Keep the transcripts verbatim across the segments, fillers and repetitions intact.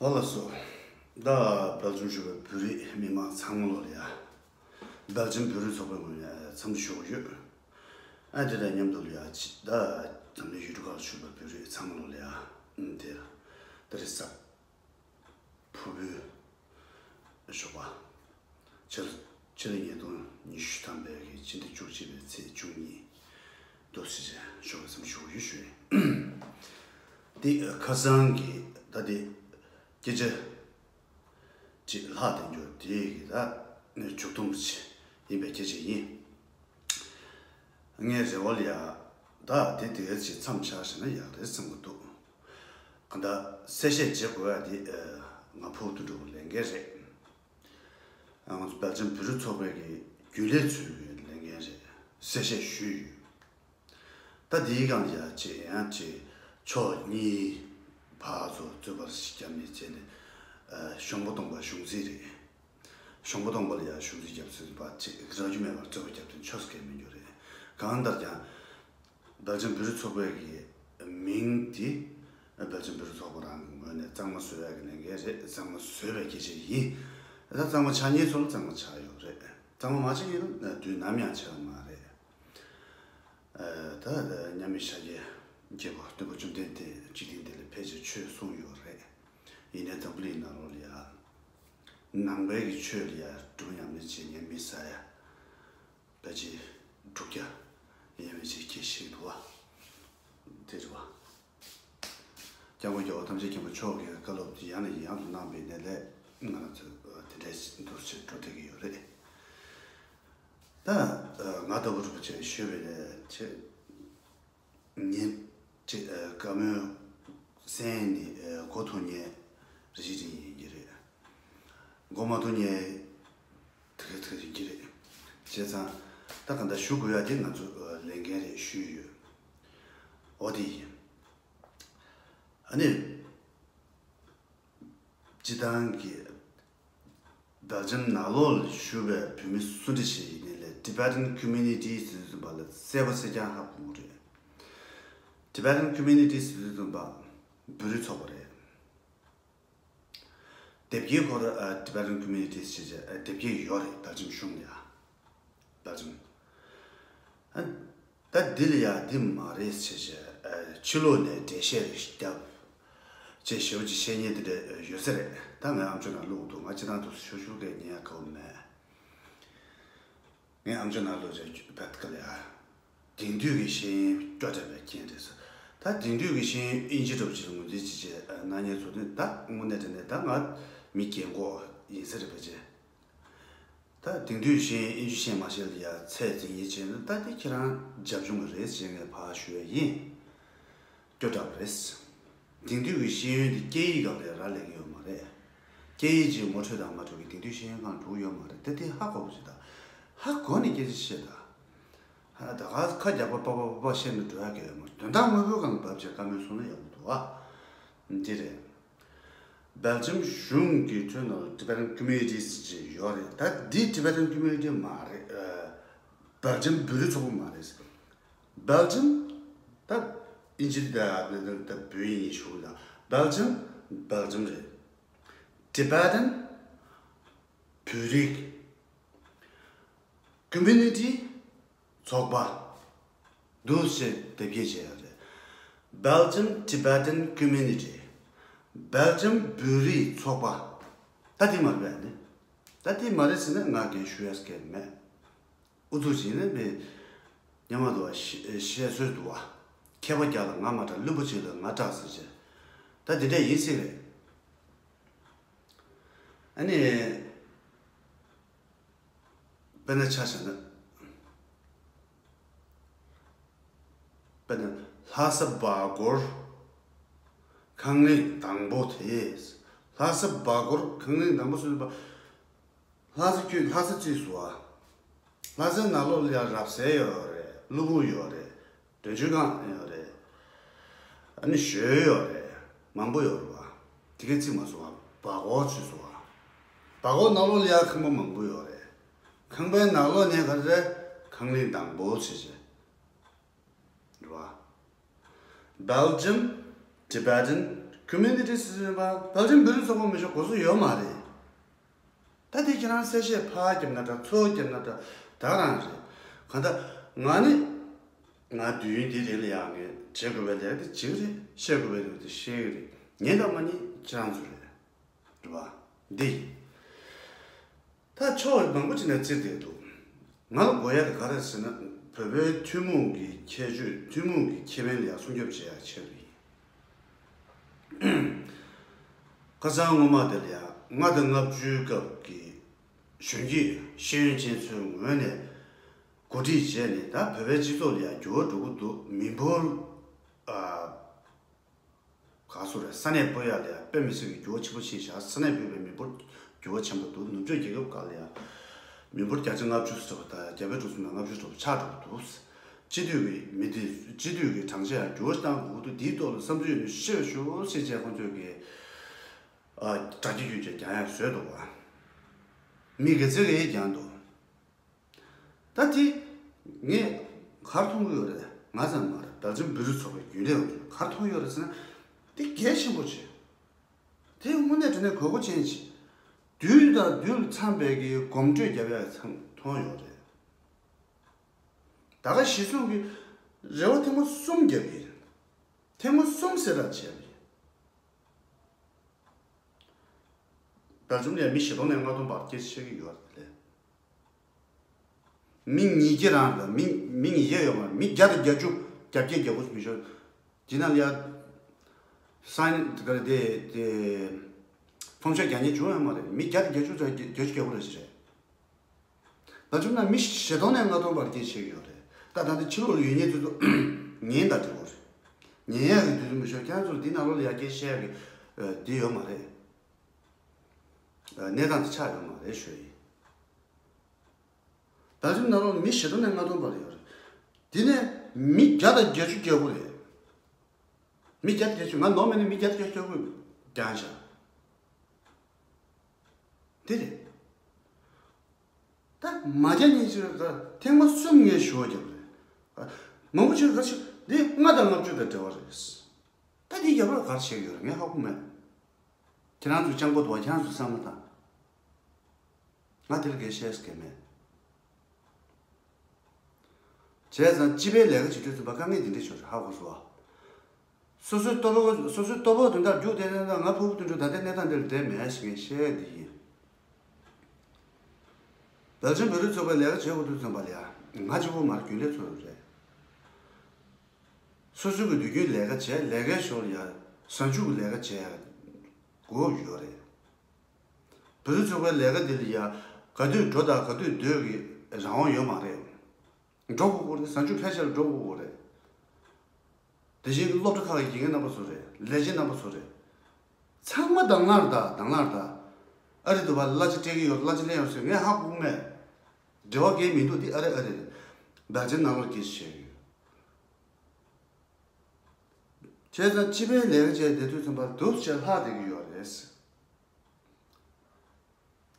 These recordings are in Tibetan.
ཨོ་ལགས་སོ། ད་སྦེལ་ཇམ་བཞུགས་པའི་བོད་རིགས་མི་མང་ཚང་མ་ལོ་ལ་ཡ། སྦེལ་ཇམ་བོད་རིགས་ཚོགས་པའི་ངོས་ནས་འཚམས་འདྲི་ཞུ་གི་ཡོད། ཨ་དེ་དང་མཉམ་དུ་ལ་ཡ་ཅི་ད་འཛམ་གླིང་ཡུལ་གྲུ་ཁག་ལ་བཞུགས་པའི་བོད་རིགས་ཚང་མ་ལོ་ལ་ཡ། ཨ་དེ་ད་རེས་གཟའ་ཕུར་བུའི་ཞོགས་པ། ཕྱི་ཕྱི་ལོ་ཉིས་སྟོང་ཉི་ཤུ་ཐམ་པའི་གི་སྤྱི་ཟླ་བཅུ་གཅིག་པའི་ཚེས་བཅུ་གཉིས། འདུག་སེ་བྱས་ཞོགས་པ་འཚམས་འདྲི་ཞུ་གི་ཡོད་ཞུ་ཡིན། འདི་ཁ་སང་གི་ད་འདི་སྐད་ཆ་ཅིག་ལྷག་བསྡད་རྒྱུ་དེ་གི་ད་མཇུག་སྡོམ་ཅིག་ཡིན་པའི་སྐད་ཆ་ཡིན། ངའི་རེ་བ་ལ་ཡ་ད་དེ་དེ་ཅིག་མཚམས་བཞག་བཞག་ན་ཡག་རེད་བསམ་གི་འདུག་གང་ལྟར་གསལ་བཤད་བྱེད་དགོས་ཡ་དེ་ང་ཕུགས་དུ་འགྲོ་བའི་ལས་འགན་རེད། ང་ཚོ་སྦེལ་ཇམ་བོད་རིགས་ཚོགས་པའི་གི་རྒྱུན་ལས་ཚོའི་གི་ལས་འགན་རེད། གསལ་བཤད་ཞུས་ཡོད། ད་འདིའི་སྒང་ལ་ཡ་ཅིག་ཡང་ཅིག་ཕྱོགས་གཉིས་ཕར་ཚུར་རྩོད་པ་ཞིག་བརྒྱབ་ནས་བྱས་ནས་ཨ་གཞུང་པ་སྟོང་པ་གཞུང་འཛིན་རེད། གཞུང་པ་སྟོང་པ་ལ་ཡ་གཞུང་འཛིན་རྒྱབ་ཟེར་བ་ཅིག་རག་རྒྱུ་མེད་པར་རྩོད་པ་བརྒྱབ་དོན་ཆོས་སྐད་མི་འགྱུར་རེད། གང་ལྟར་ཀྱང་སྦེལ་ཇམ་བོད་རིགས་ཚོགས་པའི་གི་མིང་དེ་སྦེལ་ཇམ་བོད་རིགས་ཚོགས་པ་རང་གི་ངོས་ནས་གཙང་མ་བཟོ་ཡ་གི་ལས་འགན་རེད། གཙང་མ་བཟོས་པའི་སྐད་ཆ་ཡིན། ད་གཙང་མ་ཆགས་མཁན་ཚོ་ལ་གཙང་མ་ཆགས་ཡོད་རེད། གཙང་མ་མ་ཆགས་མཁན་ལ་དུས་ནམ་ཡང་ཆགས་མ་རེད། ཨ་ད་མཉམ་མེད་ཤཱཀྱའི་རྒྱལ་པོ་སྟོན་པ་བཅོམ་ལྡན་འདས་འཇིག་རྟེན་འདི་ལ་ཕལ་ཆེར་ཆོས་གསུངས་ཡོད་རེད། ཡིན་ནའི་འཛམ་བུ་གླིང་ནང་ལོགས་ལ་ཡ་ནང་པའི་གི་ཆོས་ལ་ཡ་སྒྲུང་ཡང་མི་བྱེད་ཉན་མི་ཟ་ཡ། ཕལ་ཆེར་དྲུག་བརྒྱ་ཡས་མས་ཅིག་གི་ཞིག་འདུག་བ། དེ་རེད་བ། སྐྱབས་མགོན་རྒྱལ་བ་ཐམས་ཅད་མཁྱེན་པ་མཆོག་གིས་བཀའ་སློབ་དེ་ཡང་ནས་ཡང་དུ་གནང་བའི་གནས་ལས་ང་རང་ཚོ་དེ་འདྲའི་འདུག་ཅེས་འགྲོ་བསྡད་ཀྱི་ཡོད་རེད། ད་ང་ལྟ་བུ་རིན་པོ་ཆེ་ཞུས་པའི་ནས་ཆེ་ཉིན་གཅིག་བཀའ་མོལ་གསན་ནས་མགོ་ཐོན་མཁན་རེ་ཞིག་ཡིན་གྱི་རེད། མགོ་མ་ཐོན་མཁན་དེ་ག་དེ་ཡིན་གྱི་རེད། བྱས་ཙང་ད་ག་འདྲ་ཞུ་དགོས་ཡ་དེ་ང་ཚོ་ལས་འགན་རེད་ཞུས་ཡོད། འོ་དེ་ཡིན། ཨ་ནི། སྤྱི་བཏང་གི་སྦེལ་ཇམ་ནང་ལོགས་ལ་བཞུགས་པའི་བོད་མི་སུ་འདྲ་ཞིག་ཡིན་ནའི་ལས་Tibetan Community་ཟེར་དུས་ཙམ་པ་ལ་གསལ་པོ་གསལ་རྐྱང་ཧ་གོ་གི་རེད། Tibetan Community་ཟེར་དུས་ཙམ་པ་བོད་རིགས་ཚོགས་པ་རེད། དེབ་སྐྱེལ་ཁོ་ར་ཨ་Tibetan Community་ཟེར་བྱས་ཨ་དེབ་སྐྱེལ་ཡོད་རེད། སྦེལ་ཇམ་གཞུང་ལ་ཡ། སྦེལ་ཇམ། ཨ་ད་འདི་ལ་ཡ་འདི་མ་རེད་ཟེར་བྱས་ཨ་ཕྱི་ལོགས་ནས་འགྲེལ་བཤད་རེ་བརྒྱབ་ཅེས་ཞེ་པོ་ཅིག་བཤད་མཁན་དེ་འདྲ་ཡོད་ས་རེད། ད་ངའི་ཨམ་ཅོག་ནང་བླུགས་འདུག་ང་སྤྱིར་བཏང་དུ་ཤོར་ཤོར་སྐད་ཉན་ཡ་དགའ་བོ་མེད། ངའི་ཨམ་ཅོག་ནང་བླུགས་བྱས་བད་ག་ལ་ཡ། དེང་དུས་ཀྱི་ཤེས་ཡོན་སྐྱོ་དྲགས་པའི་རྐྱེན་རེད་ཟེར། ད་དེང་དུས་ཀྱི་ཤེས་ཡོན་ཨིན་ཇི་འདྲ་པོ་ཅིག་ངོས་འཛིན་ཅིག་བྱས་ཨ་གནང་མཁན་ཚོ་ནི་ད་དངོས་གནས་དྲང་གནས་ད་ང་མི་རྒན་གོག་ཡིན་ས་རེད་པ་ཅེ། ད་དེང་དུས་ཤེས་ཡོན་ཨིན་ཇི་ཤེས་མ་ཤེས་ལ་ཡ་ཚད་འཛིན་ཡིན་བྱས་ན་ད་དེ་ཁྱེད་རང་རྒྱབ་ལྗོངས་ཀྱི་རེད་ཅེས་ངས་ཕར་ཞུ་ཡ་ཡིན། སྐྱོ་དྲགས་པ་རེད། དེང་དུས་ཀྱི་ཤེས་ཡོན་དེ་སྐད་ཡིག་སྒང་ལ་རག་ལས་ཀྱི་ཡོད་མ་རེད། སྐད་ཡིག་ཅིག་ངོ་འཕྲོད་དང་མ་འཕྲོད་ཀྱི་དེང་དུས་ཤེས་ཡོན་སྒང་འགྲོ་གི་ཡོད་མ་རེད། ད་དེ་ཧ་གོ་བ་ཞིག་ད། ཧ་གོ་ནས་སྐད་ཆ་བཤད་ད། ཧ་ད་ག་ཁ་རྒྱག་པ་པ་པ་པ་བཤད་ནས་འགྲོ་ཡ་གི་ཡོད་མ་རེད། དོན་དག་དངོས་པོའི་སྒང་ལ་བབས་བྱས་བཀའ་མོལ་གསུང་ན་ཡག་པོ་འདུག་ཨ། འདི་རེད། སྦེལ་ཇམ་གཞུང་གི་ཁྲོད་ནང་Tibetan Communities་ཅིག་ཡོད་རེད། ད་འདི་Tibetan Community་མ་རེད། ཨ་སྦེལ་ཇམ་བོད་རིགས་ཚོགས་པ་མ་རེད། སྦེལ་ཇམ་ད་ཨིན་ཇི་ད་ད་ད་བོད་ཡིན་ཞུ་ད་སྦེལ་ཇམ་སྦེལ་ཇམ་རེད། Tibetan་བོད་རིགས་Community་ཚོགས་པ་འདུག་ཅེས་དེབ་སྐྱེལ་བྱས་ཡོད་རེད། Belgium Tibetan Community། སྦེལ་ཇམ་བོད་རིགས་ཚོགས་པ། ད་དེ་མ་རེད་པས་ནི། ད་དེ་མ་རེད་ཟེར་ན་ང་རྒན་ཞུ་ཡ་སྐད་མེད། ཨུ་ཚུགས་བྱས་ནས་མི་སྙན་མ་འདུག་བ། བཤད་སྲོལ་འདུག་བ། མཁས་པ་བརྒྱ་ལ་ང་མ་སྐྲག་བླུན་པོ་གཅིག་ལ་ང་སྐྲག་ཟེར་བྱས། ད་དེ་འདྲ་ཡིན་སྲིད་རེད། ཨ་ནི། དཔེར་ན་ཆ་བཞག་ན། དཔེར་ན་ལྷ་ས་བར་སྐོར་ཁང་གླིང་དང་པོ་དེ། ལྷ་ས་བར་སྐོར་ཁང་གླིང་དང་པོ་ཟེར་བ། ལྷ་ས་ཁྱོད་ལྷ་ས་རྩིས་སོ། ལྷ་སའི་ནང་ལོགས་ལ་ཡང་རབ་གསལ་ཡོད་རེད། གློ་བུར་ཡོད་རེད། འདོན་ཆོས་ཁང་ཡོད་རེད། ཨ་ནི་ཞོལ་ཡོད་རེད། མང་པོ་ཡོད་རེད་བ། དེ་གའི་རྩིས་མ་སོང་བ། བར་སྐོར་རྩིས་སོང་བ། བར་སྐོར་ནང་ལོགས་ལ་ཡང་ཁང་པ་མང་པོ་ཡོད་རེད། ཁང་པའི་ནང་ལོགས་ནས་ག་རེ་རེད། ཁང་གླིང་དང་པོ་ཟེར་བྱས། རེད་བ། Belgium Tibetan ཀོ་མུ་ནི་ཊི་ཟེར་བ་བལ་ཆེན་བོད་རིགས་ཚོགས་པ་མི་ཤོག་གོ་སོ་ཡོད་མ་རེད། ད་དེ་ཁྱེད་རང་གསལ་བཤད་ཕར་བརྒྱབ་ན་འདྲ་ཚུར་བརྒྱབ་ན་འདྲ་ད་ག་རང་རེད། གང་ལྟར་ང་ནི་ང་དུས་ཡུན་དེ་རིང་ལ་ཡང་ངས་བྱེད་དགོས་པའི་ལས་ཀ་དེ་བྱེད་ཀྱི་རེད། བཤད་དགོས་པའི་ལས་ཀ་དེ་བཤད་ཀྱི་རེད། ཉན་དང་མ་ཉན་ཁྱེད་རང་ཚོ་རེད། རེད་བ། འདི་ཡིན། ད་ཕྱོགས་མང་པོ་ཅིག་ནས་བཙིར་བསྡད་འདུག་ང་ལ་དགོས་ཡ་དེ་ག་རེ་ཟེར་ན། བོད་པའི་ཐུན་མོང་གི་ཁྱད་ཆོས་ཐུན་མོང་གི་ཁེ་ཕན་ལ་ཡང་སྲུང་སྐྱོབ་བྱེད་ཡ་ཆེད་དུ་ཡིན། ཁ་སང་སྔོན་མ་དེ་ལ་ཡང་ལྔ་དང་ལྔ་བཅུའི་སྐབས་ཀྱི་གཞོན་སྐྱེས་ཤེས་ཡོན་ཅན་ཚོའི་ངོས་ནས་གོ་སྒྲིག་བྱས་ནས། ད་བོད་པའི་སྤྱི་ཚོགས་ལ་ཡང་འགྱུར་བ་འགྲོ་གི་འདུག་མི་འབོར་ཨ། ག་སུ་རེད། ས་གནས་སྤོ་ཡ་ལ་ཡང་དཔེ་མི་སྲིད་པའི་འགྱུར་བ་ཆེན་པོ་ཕྱིན་བཞག་ས་གནས་སྤོས་པའི་མི་འབོར་འགྱུར་བ་ཆེན་པོ་འདུག་ནུབ་ཕྱོགས་རྒྱལ་ཁབ་ཁག་ལ་ཡང་མི་འབོར་བརྒྱ་ཆ་ལྔ་བཅུ་ཙམ་དང་བརྒྱ་དཔེ་དྲུག་ཅུ་དང་ལྔ་བཅུ་ཙམ་ཆག་འགྲོ་གི་འདུག་སྤྱི་འཐུས་ཀྱི་མི་དེ་སྤྱི་འཐུས་ཀྱི་གྲངས་ཆ་ཡང་འགྱུར་བ་བཏང་དགོས་ཀྱི་འདུག་འདིའི་ཐོག་ལ་བསམ་ཚུལ་ཡོད་ན་བཤད་ཤོག་ཟེར་བྱས་ཁོང་ཚོས་ཀྱི་ཨ་དྲ་རྒྱ་བརྒྱུད་བྱས་རྒྱག་ཡ་བཟོས་འདུག་བ། མི་ག་ཚོད་ཀྱིས་རྒྱག་འདུག་ད་དེ་ངས་ག་རེ་མཐོང་གི་ཡོད་རེད། ང་ཙམ་མ་རེད། བལ་ཆེན་བོད་རིགས་ཚོགས་པའི་རྒྱུན་ལས་པ་ཚོས་ག་རེ་མཐོང་གི་ཡོད་རེད་ཟེར་ན། དེ་གལ་ཆེན་པོ་ཆེ། དེ་དངོས་གནས་དྲང་གནས་དགོས་མཁོ་ཅན་ཆེ། དུས་དང་དུས་ལ་འཚམས་པའི་གི་གོམ་བགྲོད་རྒྱབ་ཡ་ཚང་མཐོང་ཡོད་རེད། ད་ག་གཞི་བཟུང་གི་རེ་བ་ཐེངས་མ་གསུམ་བརྒྱབ་ཡིན། ཐེངས་མ་གསུམ་གསལ་བསྒྲགས་བྱས་པ་ཡིན། བལ་ཆེན་ལ་མི་བཞི་སྟོང་ནས་ལྔ་སྟོང་བར་སྐད་ཆ་བཤད་ཀྱི་ཡོད་རེད་ལས། མི་ཉིས་བརྒྱ་རང་རེད། མི་མི་ཉིས་བརྒྱ་ཡོད་མ་རེད། མི་བརྒྱ་དང་བརྒྱད་ཅུ་གྱ་བརྒྱད་གྱ་དགུ་མི་ཤོར། དེ་ནང་ལ་ཡ་སང་ཉིན་དེ་ག་རེ་དེ་དེ་ཕོམ་ཤོག་རྒྱག་མཁན་བྱུང་ཡོད་མ་རེད། མི་བརྒྱ་དང་བརྒྱད་ཅུ་ཙམ་བརྒྱད་ཅུ་གྱ་དགུ་རེད་ཟེར་རེད། ད་བྱུང་ན་མི་བཞི་སྟོང་ནས་ལྔ་སྟོང་བར་སྐད་ཆ་བཤད་ཀྱི་ཡོད་རེད། ད་ད་ལྟ་ཕྱི་ལོགས་ལ་ཡོད་མཁན་ཚོ་ཚོ་ཉན་དང་འདྲ་བོ་རེད། ཉན་ཡག་གི་དུས་ཚོད་མི་ཤོར། ཁྱེད་རང་ཚོར་འདི་ནང་ལོགས་ལ་ཡར་སྐད་བཤད་ཡག་གི་འདི་ཡོད་མ་རེད། གནས་སྟངས་དེ་ཆགས་ཡོད་མ་རེད་ཞུ་ཡིན། ད་ལྟའི་ནང་ལོགས་མི་བཞི་སྟོང་ནས་ལྔ་སྟོང་བར་ཡོད་རེད། དེ་ནས་མི་བརྒྱ་དང་བརྒྱད་ཅུ་གྱ་དགུ་རེད། མི་བརྒྱ་དང་བརྒྱད་ཅུ། ང་ནོར་མེད་ན་མི་བརྒྱ་དང་བརྒྱད་ཅུ་གྱ་དགུ་རྒྱག་བཞག་དེ་རེད། ད་མ་རྒྱག་མཁན་ཅིག་ལ་ཐེངས་མ་གསུམ་ངས་ཞུ་བ་བརྒྱབ་རེད། མང་པོ་ཅིག་ག་ཞིག་འདི་ལྔ་དང་ལྔ་བཅུ་དང་འབྲེལ་བ་རེད། ད་འདི་རྒྱབ་ལ་ག་རེ་བྱེད་ཀྱི་ཡོད་རེད། ངས་ཧ་གོ་མེད། ཁྱེད་རང་ཚོ་སྤྱང་པོ་འདུག་བ། ཁྱེད་རང་ཚོ་བསམ་བློ་བཏང་། ང་དེ་ལ་གའི་བཤད་ས་གའི་མེད། བྱས་ཙང་སྤྱི་པའི་ལས་ཀ་བྱེད་དུས་ཙམ་པ་དཀའ་ངལ་འདི་འདྲ་ཤོར་རེད། ཧ་གོ་སོང་ཨ། སོ་སོའི་ལྟོ་ཕོག་སོ་སོའི་ལྟོ་ཕོག་དོན་དག་རྒྱུགས་དེ་དེ་དང་ང་ཕུ་བོ་དོན་དུ་ད་ལྟའི་གནས་སྟངས་འདི་ལ་བསྡད་མེད་ཞེས་ངས་བཤད་ཡ་འདི་ཡིན། བལ་ཆེན་བོད་རིགས་ཚོགས་པའི་ལས་ཀ་བྱེད་དགོས་དུས་ཙམ་པ་ལ་ཡ་ང་གཅིག་པོ་མ་རེད། རྒྱུན་ལས་ཚོ་ཡོད་རེད། སོ་སོའི་གི་དུས་རྒྱུན་ལས་ཀ་བྱས། ལས་ཀའི་ཞོར་ལ་ཡ་གཟའ་མཇུག་གི་ལས་ཀ་བྱས་དགོས་ཡོད་རེད། བོད་རིགས་ཚོགས་པའི་ལས་ཀ་འདི་ལ་ཡ་ག་དུས་འགྲོ་དང་ག་དུས་སྡོད་ཀྱི་རང་དབང་ཡོད་མ་རེད། འགྲོ་དགོས་ཀྱི་རེད། གཟའ་མཇུག་ཕལ་ཆེར་འགྲོ་དགོས་ཀྱི་རེད། དེ་བཞིན་སློབ་གྲྭ་ཁག་གི་དགེ་རྒན་རྣམ་པ་ཚོ་རེད། ལས་བྱེད་རྣམ་པ་ཚོ་རེད། ཚང་མ་དང་བླངས་དང་དང་བླངས་དང་། ཨ་རི་དུ་བ་གླ་ཆ་སྤྲད་ཀྱི་ཡོད། གླ་ཆ་ལེན་ཡོད་ཟེར་ངས་ཧ་གོ་མེད། འབྲེལ་བ་གང་ཡང་མི་འདུག་འདི་ཨ་རི་ཨ་རི་རེད། བལ་ཆེན་ནང་ལོགས་སྐད་ཆ་བཤད་ཡོད། བྱས་ཙང་སྤྱི་པའི་ལས་ཀ་བྱས་བསྡད་དུས་ཙམ་པར་འདུག་སེ་ལྷག་བསྡད་ཀྱི་ཡོད་རེད།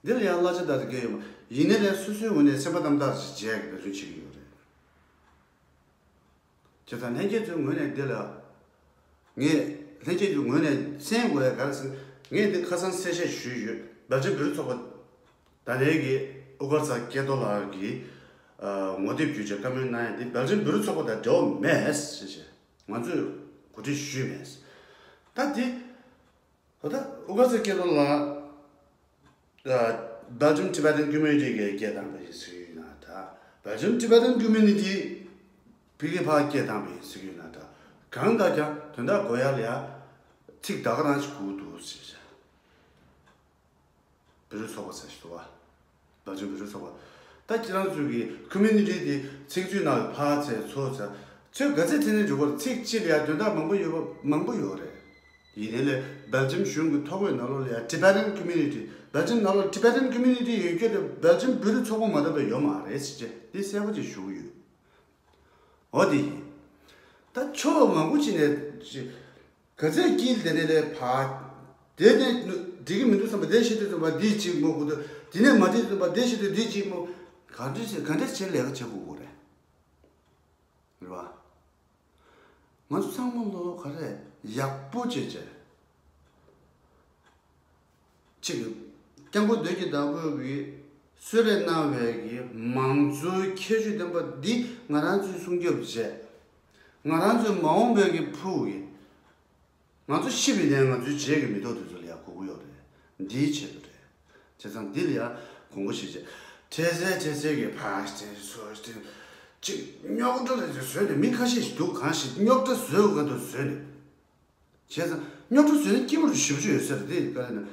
འདི་ལ་ཡང་གླ་ཆ་དང་དེ་གས་ཡོད་མ་ཡིན་ནའི་ལས་སོ་སོའི་ངོས་ནས་སེམས་པ་རྣམ་དག་ཅིག་བྱས་འབད་བརྩོན་བྱེད་ཀྱི་ཡོད་རེད། བྱས་ཙང་ལྷན་རྒྱས་ཚོའི་ངོས་ནས་འདི་ལ་ངས་ལྷན་རྒྱས་ཚོའི་ངོས་ནས་གསན་དགོས་ཡ་ག་རེ་ཟེར་ན། ངས་འདི་ཁ་སང་གསལ་བཤད་ཞུས་ཡོད། བལ་ཆེན་བོད་རིགས་ཚོགས་པ་ད་ལན་གྱི་དབུ་དཀར་ཚ་སྐལ་རྡོར་ལགས་ཀྱིས་ཨ་ངོ་དེབ་བརྒྱུད་བྱས་བཀའ་མོལ་གནང་ཡ་འདི་བལ་ཆེན་བོད་རིགས་ཚོགས་པ་དང་འབྲེལ་བ་མེད་ཟེར་བྱས་ང་ཚོས་གོ་སྒྲིག་ཞུས་མེད། ད་འདི་ད་ལྟ་དབུ་དཀར་ཚ་སྐལ་རྡོར་ལགས་ཨ་Belgium Tibetan Community གི་སྐད་བཏང་པ་ཡིན་ཟེར་གྱི་ཡོད་ན། ད་Belgium Tibetan Community ཕ་གི་ཕར་སྐད་བཏང་པ་ཡིན་ཟེར་གྱི་ཡོད་ན། ད་གང་ལྟར་ཀྱང་དོན་དག་གོ་ཡ་ལ་ཡ་ཚིག་ད་ག་རང་ཞིག་གོ་འདུག་ཟེར་བྱས། བོད་རིགས་ཚོགས་པ་ཟེར་ཞིག་འདུག་བ། བལ་ཆེན་བོད་རིགས་ཚོགས་པ། ད་ཁྱེད་རང་ཚོའི་གི་community དེ་ཚིག་མཛོད་ནང་ལ་ཕར་ཚད་ཚུར་ཚད་ཚོད་ག་ཚད་ཚད་ནས་འཇོག་པར་ཚིག་གཅིག་ལ་ཡ་དོན་དག་མང་པོ་ཡོད་པ་མང་པོ་ཡོད་རེད། ཡིན་ནའི་ལས་སྦེལ་ཇམ་གཞུང་གི་ཐོ་འགོད་ནང་ལོགས་ལ་ཡ་Tibetan community སྦེལ་ཇམ་ནང་ལོགས་Tibetan community ཡོད་རྒྱུ་དེ་སྦེལ་ཇམ་བོད་རིགས་ཚོགས་པ་མ་གཏོགས་པའི་ཡོད་མ་རེད་ཟེར་བྱས་འདི་གསལ་པོ་ཅིག་ཞུ་གི་ཡོད། འོ་དེ་ཡིན། ད་ཕྱོགས་མང་པོ་ཅིག་ནས་ཅིག་ག་ཚད་དཀྱིལ་དེ་ནས་ལས་ཕར། དེ་ནས་འགྲིག་གི་མི་འདུག་བསམ་པ་དེ་བཤད་དུས་ཙམ་པ་འདི་གཅིག་མོ་གོ་འདུག་དེ་ནས་མ་འགྲིག་བསམ་པ་དེ་བཤད་དུས་འདི་གཅིག་མོ། ག་འདྲ་བྱས་ག་འདྲ་བྱས་ལས་ཀ་བྱེད་དགོས་ཀྱི་རེད། རེད་བ། ང་ཚོ་ཚང་མ་ལོ་ག་རེ་ཡག་པོ་བྱས་བྱས། གཅིག་སྐྱབས་མགོན་བདུད་ཀྱི་བདག་པོ་གིས་གསོལ་རས་གནང་བའི་གི་མང་གཙོའི་ཁྱད་ཆོས་ལྡན་པ་འདི་ང་རང་ཚོས་སྲུང་སྐྱོབ་བྱས། ང་རང་ཚོའི་མ་འོངས་པའི་གི་ཕྲུ་གུ་གི་ང་ཚོ་ཤི་བའི་ནས་ང་ཚོའི་རྗེས་ཀྱི་མི་ཐོག་དེ་ཚོ་ལ་ཡང་དགོས་ཀྱི་ཡོད་རེད། འདིའི་ཆེད་དུ་རེད། བྱས་ཙང་འདི་ལ་ཡང་དགོངས་པ་བཞེས་བྱས། འཕྲལ་སེལ་འཕྲལ་སེལ་གྱི་ཕར་དེ་ཚོ་དེ་གཅིག་རྙོག་དྲ་རེ་ཚོ་བཟོས་ནས། མི་ཁ་ཤས་ཤིག་འདུག་གང་ཞིག་རྙོག་དྲ་བཟོས་དགོས་དུ་བཟོས་ནས། བྱས་ཙང་རྙོག་དྲ་བཟོས་ནས་སྐྱིད་པོ་རུ་ཞེ་པོ་ཅིག་ཡོད་ས་རེད། དེ་ག་རེ་ན།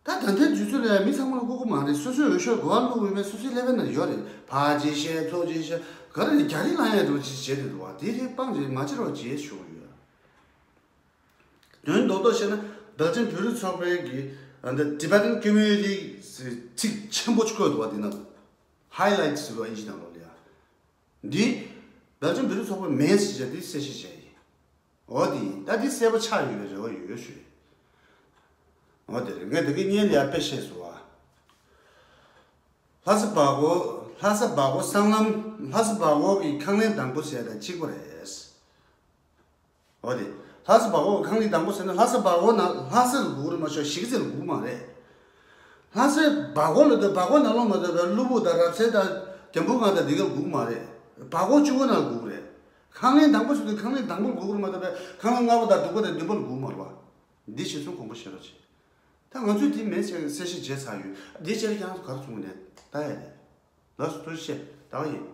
ད་ད་ལྟའི་དུས་ཚོད་ལ་མི་ཚང་མ་ལ་བཀུག་གི་མ་རེད། སོ་སོའི་འོས་ཤོག་ག་པར་བླུགས་ཡོད་མེད་སོ་སོའི་ཀླད་པའི་ནང་ཡོད་རེད། ཕར་ཅིག་བཤད་ཚུར་ཅིག་བཤད། ག་རེ་རྒྱ་རིགས་ལ་ཡང་འགྲོ་ཅིག་བྱེད་དུ་འདུག་བ། དེ་རེད། སྤང་ཅིག་མ་བྱེད་རོགས་བྱེད་ཞུ་གི་ཡོད། དོན་རྡོག་རྡོག་བཤད་ན་སྦེལ་ཇམ་བོད་རིགས་ཚོགས་པའི་གི་ཨ་འདི་Tibetan Community ཟེར་ཚིག་ཆེན་པོ་ཅིག་བཀོད་འདུག་བ། དེ་ན་highlights ཟེར་བ་ཨིན་ཇི་ནང་ལོགས་ལ་ཡ། འདི་སྦེལ་ཇམ་བོད་རིགས་ཚོགས་པ་མིན་ཟེར་བྱས་འདི་གསལ་བཤད་བྱས་ཡིན། འོ་དེ་ཡིན། ད་འདི་གསལ་པོ་ཆགས་ཡོད་པའི་རེ་བ་ཡོད་ཞུ། འོ་དེ་རེད། ངས་དེ་གི་སྔོན་ལ་ཡ་དཔེ་བཤད་སོང་བ། ལྷ་ས་སྦག་སྒོ། ལྷ་ས་སྦག་སྒོ་སྲང་ལམ། ལྷ་ས་སྦག་སྒོ་གི་ཁང་ལེན་དང་པོ་ཟེར་དང་གཅིག་པ་རེད། འོ་དེ། ལྷ་ས་སྦག་སྒོ་གི་ཁང་ལེན་དང་པོ་ཟེར་ན་ལྷ་ས་སྦག་སྒོ་ན་ལྷ་སར་སྒུག་རེད་མ་གཏོགས་གཞིས་ཀ་རྩེ་ལ་སྒུག་མ་རེད། ལྷ་སའི་སྦག་སྒོ་ལ་དེ་སྦག་སྒོ་ནང་ལོགས་མ་གཏོགས་པའི་གློ་བུར་དང་རབ་གསལ་དང་རྒྱ་འབུར་སྒང་དང་འདི་གར་སྒུག་མ་རེད། སྦག་སྒོ་བཅུ་པ་ནང་སྒུག་རེད། ཁང་ལེན་དང་པོ་ཟེར་དུས་ཁང་ལེན་དང་པོར་སྒུག་རེད་མ་གཏོགས་པའི་ཁང་ལེན་ལྔ་པ་དང་དྲུག་པ་དང་བདུན་པ་ལ་སྒུག་མ་རེད་བ། འདི་ཞིག་གསུང་དགོངས་པ་བཞེས་རོགས་བྱེད། ད་ང་ཚོས་དེ་མེད་ཅེས་གསལ་བཤད་བྱས་ཚར་ཡོད། འདི་བྱས་ན་ཁྱེད་རང་ཚོ་ག་རེ་གསུང་གི་ནས་ལྟ་ཡ་རེད། ལགས་སོ། ཐུགས་རྗེ་ཆེ། ད་ག་ཡིན།